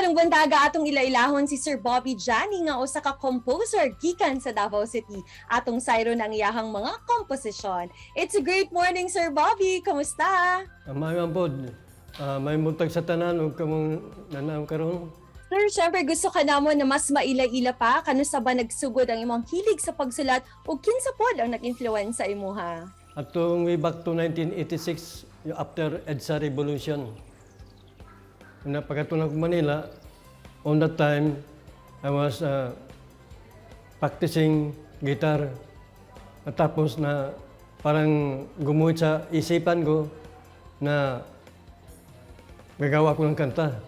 Karong buntaga, atong ilailahon si Sir Bobby Jani nga usa ka composer gikan sa Davao City. Atong sayron ang iyahang mga komposisyon. It's a great morning, Sir Bobby. Kamusta? Maayo pod. Maayong buntag sa tanan ug kamong nanaw karon. Sir, syempre gusto ka namo na mas maila-ila pa kanusa ba nagsugod ang imong hilig sa pagsulat ug kinsa pod ang nag-influence sa imuha? Atong way back to 1986, yung after EDSA Revolution. Una pagkadto ko Manila, on that time I was practicing guitar. At tapos na parang gumuhit sa isipan ko na gagawa ko ng kanta.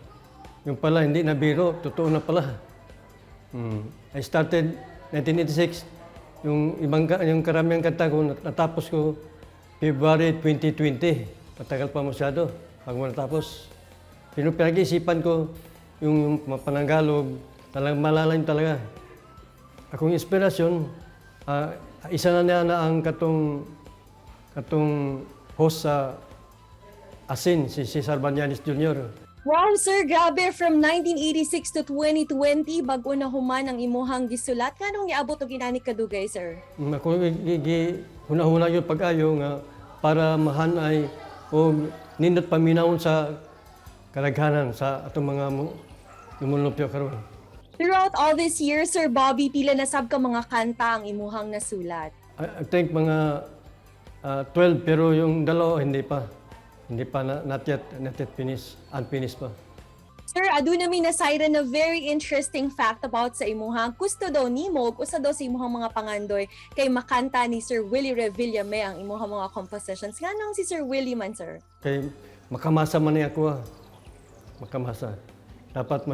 Yung pala, hindi na biro, totoo na pala. I started 1986, yung karamihang kanta ko, natapos ko February 2020. Matagal pa masyado pag mo natapos. Pero pinag-isipan ko yung pananggalog, talagang malalim talaga. Akong inspirasyon, isa na niya na ang katong host sa Asin, si Cesar Banyanis Jr. Wow, sir, grabe. From 1986 to 2020, bago na human ang imuhang gisulat. Nganong niabot og inani kadugay, sir? Ako gi hunahuna yun pag-ayo nga para mahanay o nindot paminawon sa kadaghanan sa atong mga lumulupyo karon. Throughout all these years, Sir Bobby, pila na sab ka mga kanta ang imuhang nasulat? I think mga 12, pero yung dalawa hindi pa. Hindi pa na, not yet finished, unfinished pa. Sir, aduna mi nasayran na very interesting fact about sa imuhang. Gusto daw nimo, ug usa daw sa imuhang mga pangandoy kay makanta ni Sir Willie Revillame ang imuhang mga compositions. Nganong si Sir Willie man, sir? Kay makamasa man niya ako ah. Makamasa. Dapat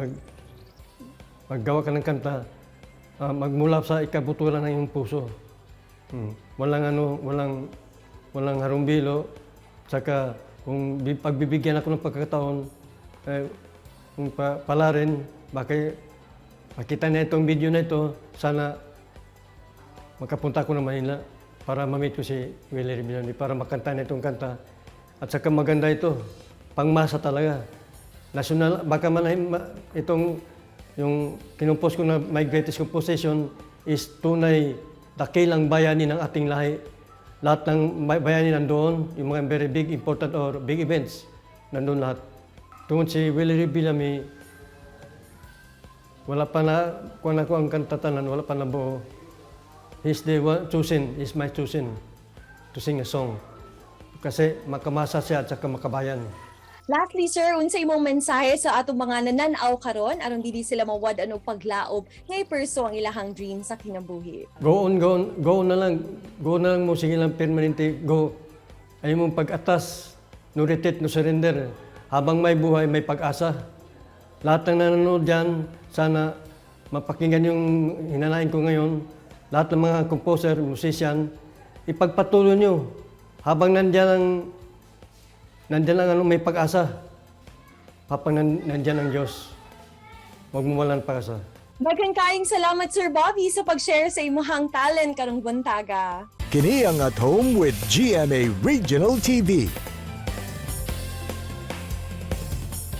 maggawa ka ng kanta, magmula sa ikabutulan ng iyong puso. Walang ano, walang walang harumbilo. Saka kung pagbibigyan ako ng pagkakataon, eh, kung pala rin, baka makita niya itong video na ito, sana makapunta ako ng Manila para ma-meet ko si Willie Revillame para makanta niya itong kanta. At saka maganda ito, pangmasa talaga. National, baka man itong yung kinumpos ko na my greatest composition is tunay dakilang bayani ng ating lahi. Lahat ng bayani nandoon, yung mga very big, important or big events, nandun lahat. Tungod si Willie Revillame, wala pa na, kung ako ang kanta tanan, wala pa na buo. He's the one chosen, he's my chosen to sing a song. Kasi makamasa siya at saka makabayan. Lastly, sir, unsa imong mensahe sa atong mga nanan-aw karon aron dili sila mawad-an og paglaob nga i-pursue ang ilahang dream sa kinabuhi? Go on, go on, go on na lang. Go na lang mo, sige lang, permanente, go. Ay mong pag-atas, no retreat, no surrender. Habang may buhay, may pag-asa. Lahat ng nanonood dyan, sana mapakinggan yung hinanain ko ngayon. Lahat ng mga composer, musician, ipagpatuloy nyo. Habang nandyan ang ano, may pag-asa. Habang nandyan ang Diyos, huwag mo walang pag-asa. Daghan kaayong salamat, Sir Bobby, sa pag-share sa imuhang talent karong buntaga. Kini ang At Home with GMA Regional TV.